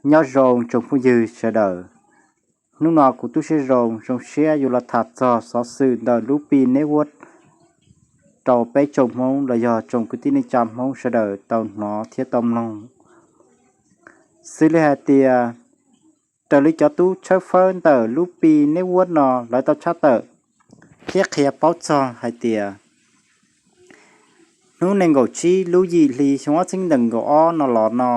Nyob zoo tsoom phooj ywg sawv daws, hnub no kuv tub siab zoo zoo siab yuav los tham txog xov xwm ntawm lub Pi Network rau peb tsoom Hmoob los yog tsoom kwv tij neej tsa Hmoob sawv daws tau hnov thiab tau mloog. Xws li hais tias, raws li cov tub tshawb fawb ntawm lub Pi Network no lawv tau tshaj tawm thiab qhia paub txog hais tias, hnub nees nkaum tsib lub yim hli xyoo ob txhiab nees nkaum ob no los no,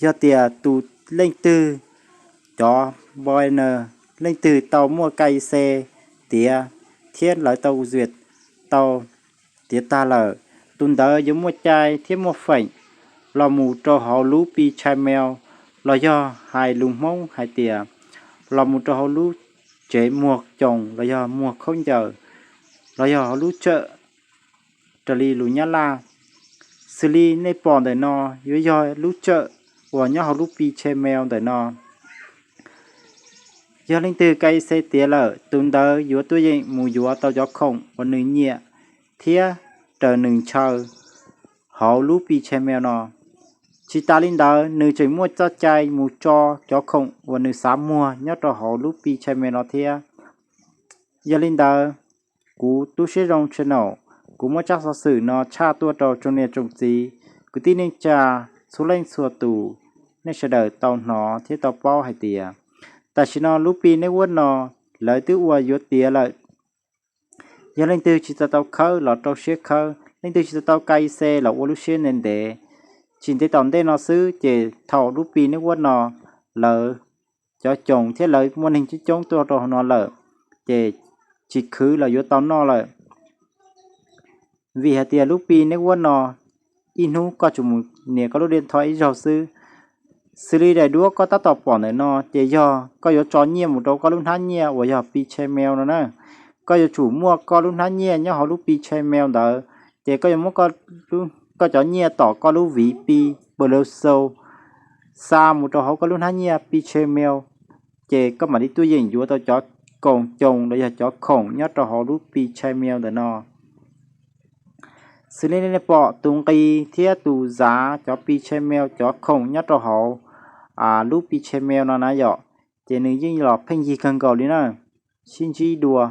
yog tias tus leej twg, cov buyer leej twg tau muaj K Y C tiav thiab lawv tau duyệt tau tiav tag lawm, tus ntawd yuav muaj cai thiab muaj feem los mus rau hauv lub Pi Chain Mail, los yog hais lus Hmoob hais tias los mus rau hauv lub tsev muag coos los yog muag khaub ncaws los yog hauv lub tsawm raws li lus Nyab Laj. Xws li nej pom ntawm no yuav yog lub tsawm uas nyob hauv lub Pi Chain Mail ntawm no. Yog leej twg K Y C tiav lawm, tus ntawd yuav tuaj yeem mus yuav tau cov khoom uas nws nyiam thiab raws nws ntshaw hauv lub Pi Chain Mail no. Tsis tas li ntawd, nws tseem muaj txoj cai mus tso cov khoom uas nws xav muag nyob rau hauv lub Pi Chain Mail no thiab. Yog li ntawd, kuv tub siab zoo channel, kuv muab tsab xov xwm no tshaj tuaj rau tsoom niam tsoom txiv, kwv tij neej tsa txhua leej txhua tus, nej sawv daws tau hnov thiab tau paub hais tias, tam sim no lub Pi Network no lawv twb ua yuav tiav lawm. Yog leej twg tsis tau tau khawb los rau siab khawb, leej twg tsis tau tau K Y C los ua lub siab ntev ntev. Tsis ntev tom ntej no xwb ces thaum lub Pi Network no lawv cov coos thiab lawv muaj neeg coob coob tuaj rau hauv no lawm, ces tsis khwv los yuav tau noj lawm. Vim hais tias lub Pi Network no ib hnub koj tsuas mus nias koj lub điện thoại ib zaug xwb. Xws li daim duab koj tab tom pom ntawm no ces yog koj yuav tso nyiaj mus rau koj lub hnab nyiaj uas yog Pi Chain Mail no na. Koj yuav tsum muaj koj lub hnab nyiaj nyob hauv lub Pi Chain Mail ntawd, ces koj yuav muab koj cov nyiaj tom koj lub vis Pi Pay Later xa mus rau hauv koj lub hnab nyiaj Pi Chain Mail, ces koj mam li tuaj yeem yuav tau cov khoom coos los yog cov khoom nyob rau hauv lub Pi Chain Mail ntawm no. Xws li nej pom tus nqi thiab tus zav cov Pi Chain Mail cov khoom nyob rau hauv lub Pi Chain Mail no na yom, ces nws yeej los pheej yig kawg nkaus li na. Sib ntsib dua.